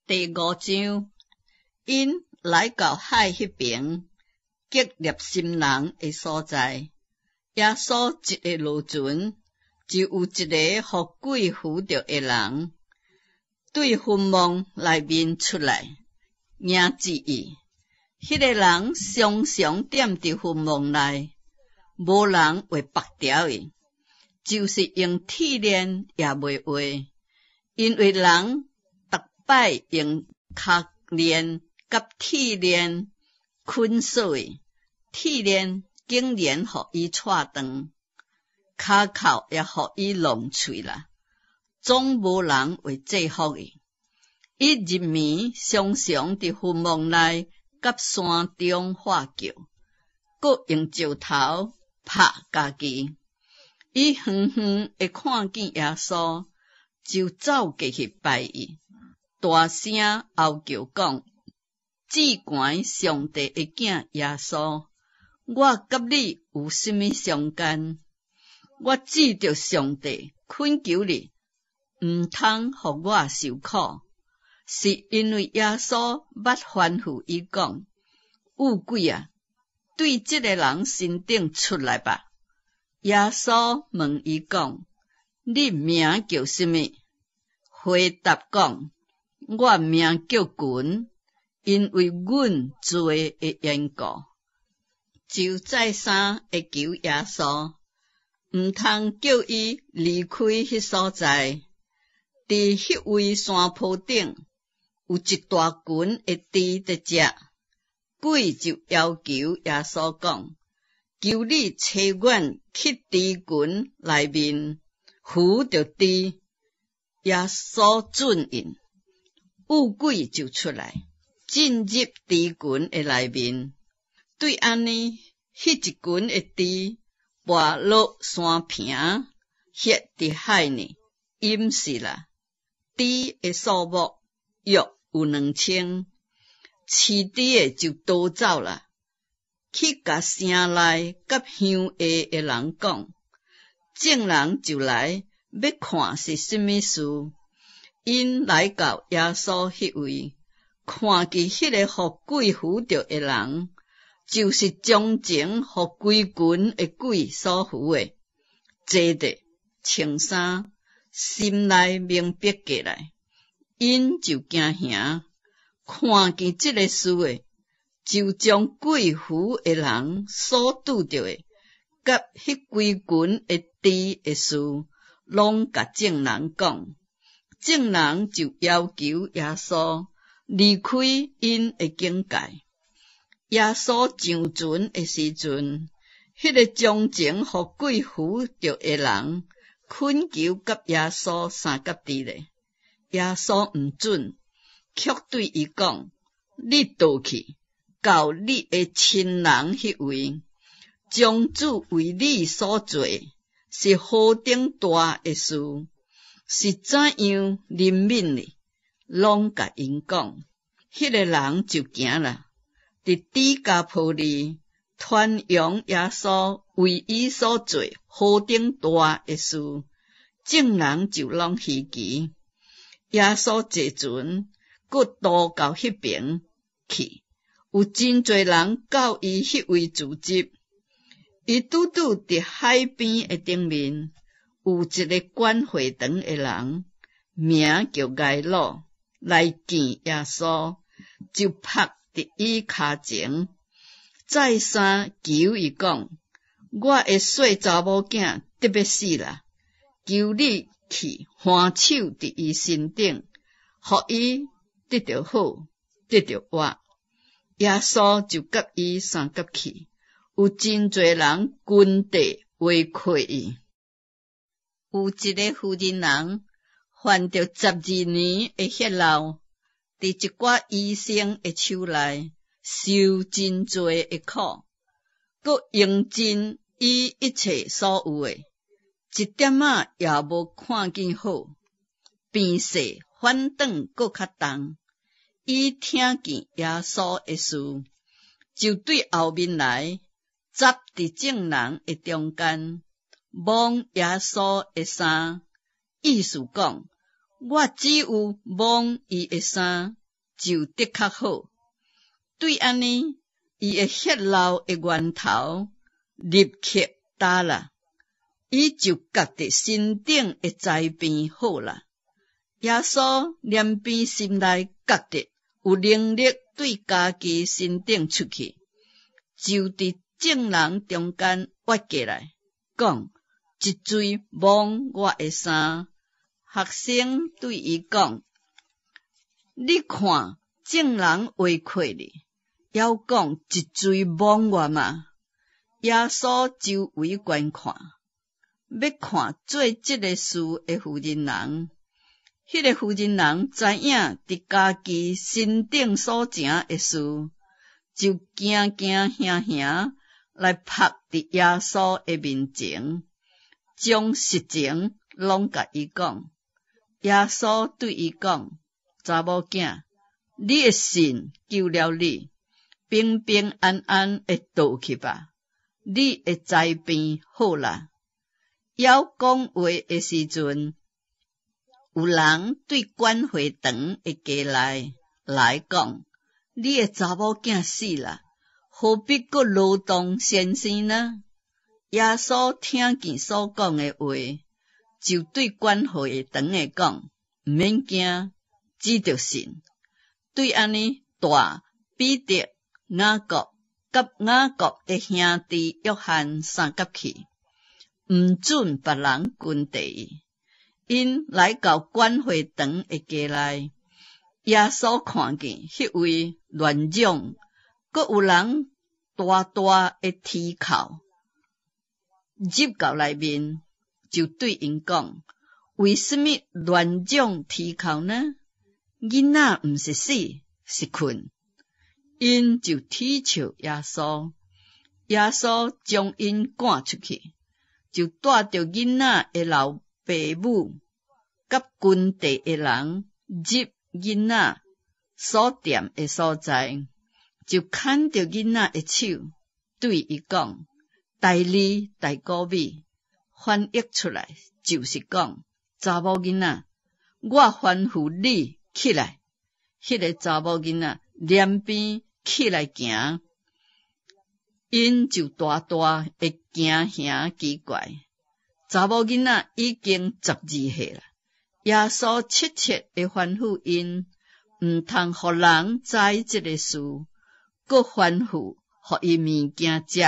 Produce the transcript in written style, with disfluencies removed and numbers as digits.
第五章，𪜶來到海彼爿，革勒森人的所在。耶穌一下落船，就有一个予鬼附著的人，對墳墓內面出來，迎接伊。彼个人常常踮佇墳墓內，無人會縛牢伊，就是用鐵鏈也袂壞，因為人逐擺用跤鏈佮鐵鏈捆鎖伊，鐵鏈竟然予伊掣斷，跤銬也予伊弄碎啦，總無人會制服伊。伊日暝常常佇墳墓內佮山中喊叫，閣用石頭拍家己。伊遠遠的看見耶穌，就走過去拜伊，大聲嗷叫講：至懸上帝的囝耶穌，我佮你有啥物相干？我指著上帝懇求你，毋通予我受苦。是因為耶穌捌吩咐伊講：有鬼啊，對這个人身頂出來吧。耶穌問伊講：你名叫啥物？回答講：我名叫群，因為阮濟的緣故。就再三的求耶穌，毋通叫伊離開彼所在。佇彼位山坡頂，有一大群的豬佇食，鬼就要求耶穌講：求你差阮去豬群內面，附著豬。耶穌准𪜶，有鬼就出來，進入豬群的內面。對按呢，彼一群的豬跋落山坪，歇佇海裡，淹死啦。豬的數目約有2000，飼豬的就逃走啦，去共城內佮鄉下的人講，眾人就來欲看是啥物事。𪜶來到耶穌彼位，看見彼个予鬼附著的人，就是從前予規群的鬼所附的，坐著穿衫，心內明白過來，𪜶就驚嚇。看見這个事的，就將鬼附的人所拄著的，佮彼規群的豬的事，攏共眾人講。眾人就要求耶穌離開𪜶的境界。耶穌上船的時陣，彼个從前予鬼附著的人，懇求佮耶穌相佮佇咧。耶穌毋准，卻對伊講：你倒去到你的親人彼位，將主為你所做的是何等大的事，是怎樣憐憫你，攏共𪜶講。彼个人就行啦，佇低加波利傳揚耶穌為伊所做何等大的事，眾人就攏稀奇。耶穌坐船，閣渡到彼爿去，有真濟人到伊彼位聚集。伊拄拄佇海邊的頂面，有一个管會堂的人，名叫該魯，來見耶穌，就伏佇伊跤前，再三求伊講：我的細查某囝得欲死啦，求你去按手佇伊身頂，予伊得著好，得著活。耶穌就佮伊相佮去，有真濟人群地圍困伊。有一个婦人人患著12年的血漏，佇一寡醫生的手內受真濟的苦，閣用盡伊一切所有的，一點仔也無看見好，病勢反轉閣較重。伊聽見耶穌的事，就對後面來，雜佇眾人的中間，摸耶穌的衫，意思講：我只有摸伊的衫，就得較好。對按呢，伊的血漏的源頭立刻焦啦，伊就覺得身頂的災病好啦。耶穌憐憫心內覺得有能力對家己身頂出去，就佇眾人中間越過來，講：一錘摸我的衫。學生對伊講：你看眾人圍困你，猶講一錘摸我嗎？耶穌周圍觀看，欲看做這个事的婦人人。彼个婦人人知影佇家己身頂所成的事，就驚驚惶惶來伏佇耶穌的面前，將實情攏共伊講。耶穌對伊講：查某囝，你的信救了你，平平安安的倒去吧，你的災病好啦。猶講話的時陣，有人對管會堂的家內來講：你的查某囝死啦，何必閣勞動先生呢？耶穌聽見所講的話，就對管會堂的講：毋免驚，只著信。對按呢，帶彼得、雅各佮雅各的兄弟約翰相佮去，毋准別人跟綴伊。𪜶來到管會堂的家內，耶穌看見彼位亂嚷，閣有人大大的啼哭，入到內面，就對𪜶講：為什麼亂嚷啼哭呢？囡仔毋是死，是睏。𪜶就恥笑耶穌，耶穌將𪜶趕出去，就帶著囡仔的老爸母佮跟綴的人入囡仔所踮的所在，就牽著囡仔的手，對伊講：大利大古米，翻譯出來就是講：查某囡仔，我吩咐你起來。彼个查某囡仔連邊起來行，𪜶就大大的驚惶奇怪。查某囡仔已經12歲啦。耶穌切切的吩咐𪜶，毋通予人知這个事，閣吩咐予𪜶物件食。